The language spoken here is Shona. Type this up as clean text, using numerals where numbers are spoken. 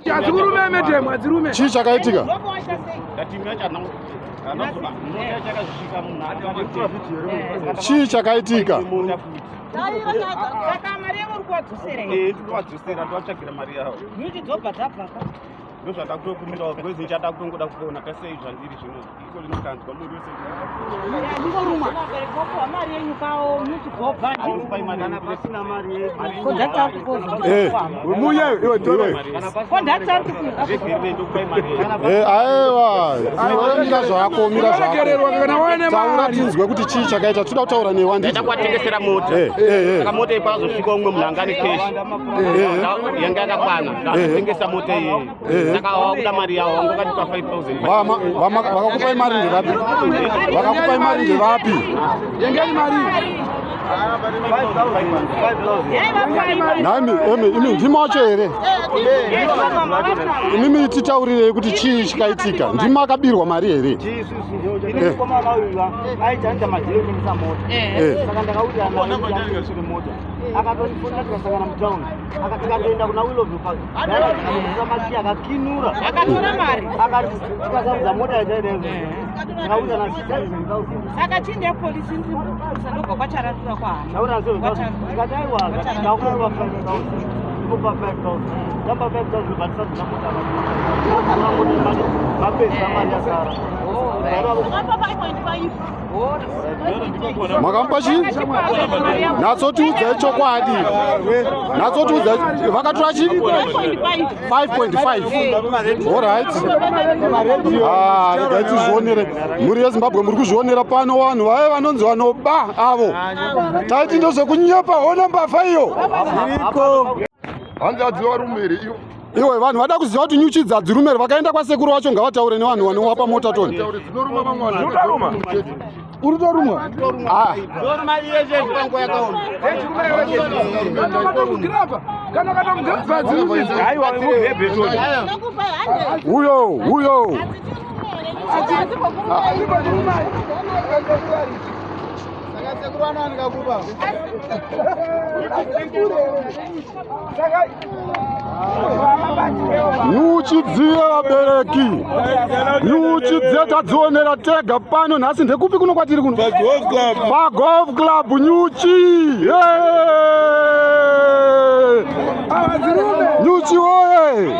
Hadzikurume madam, hadzirume. Chii chakaitika? Chii chakaitika? Saka mari yavo uri kuwadzosera here? Towadzosera, tovatsvagira mari yavo. Nyuchi dzobva dzabvaka. Ndozvandakutokumbirawo because ichada kutongoda kuona tasei zvandiri zvino iko rinokanzwa muri wese. Ndingoruma. Mari yenyu kawo nyuchi dzobva. Pasina mari yedu. Kondakta ari kukoza. Eh, Muye iwe tore. Kondakta ari kukoza. Eh, aiwa, iwe mira zvako, mira zvako. Unoregererwa kana waine Taura mari. tinzwe kuti chii chakaita. Toda kutaura newe handiti? Ndaida kuvatengesera mota. Eh, eh, eh. Saka mota iyi pakazosvika umwe munhu anga ane cash. Yanga yakakwana. Ndakatengesa mota iyi. Saka wakuda mari yawo, wanga wakatipa 5000. Vakakupai mari ndevapi? Vakakupai mari ndevapi? Yengeni mari. Nhaimi, imi, imi ndimi wacho here? Imimi titaurirei kuti chii chikaitika. Ndimi akabirwa mari here? Ini mukomana uyu aita madhiri ekutengesa mota. Saka ndakauti anatengesere mota, akatondifonera tikasangana mutauni, tikatoenda kuna Willowview Park, akamusa maki akakinura. Akatora mari. Akati tikasarudza mota yataida, tikauza na 7000. Saka chiende polisi, ndiri mupurisa, ndobva kwaCharandura kwahama. Taura na 7000, tikati aiwa, takupa 5000, tikupa 5000, tamba 5000, batisarudza mota, mapesa mari yasara. Makamupa chii? Nyatsotiudzai chokwadi. Nyatsotiudzai, vakatora chii? 5.5. Alright. Ah, regai tizvionere. Mhuri yeZimbabwe, muri kuzvionera pano, vanhu vaye vanonzi vanoba avo. Taiti ndozvekunyepa, hona mbavha iyo. Hanzi hadzivarume here iyo? Iwe, vanhu vada kuziva kuti nyuchi dzadzirume here. Vakaenda kwasekuru vacho ngavataure nevanhu vanovapa mota toni. Tauri dzinoruma vamwe vanhu. Dzinoruma. Uri torumwa? Ah. Kana katomugirapa. Kana katomugirapa hadzirume. Aiwa, mubhebhe toni. Uyo, uyo. Hadzirume. Saka sekuru anowanika kuba. Saka Nyuchi dziye, vabereki, nyuchi dziye tadzionera tega pano nhasi. Ndekupi kuno kwatiri kuno? PaGolf Club. Nyuchi! Hey! Hadzirume. Nyuchi woye!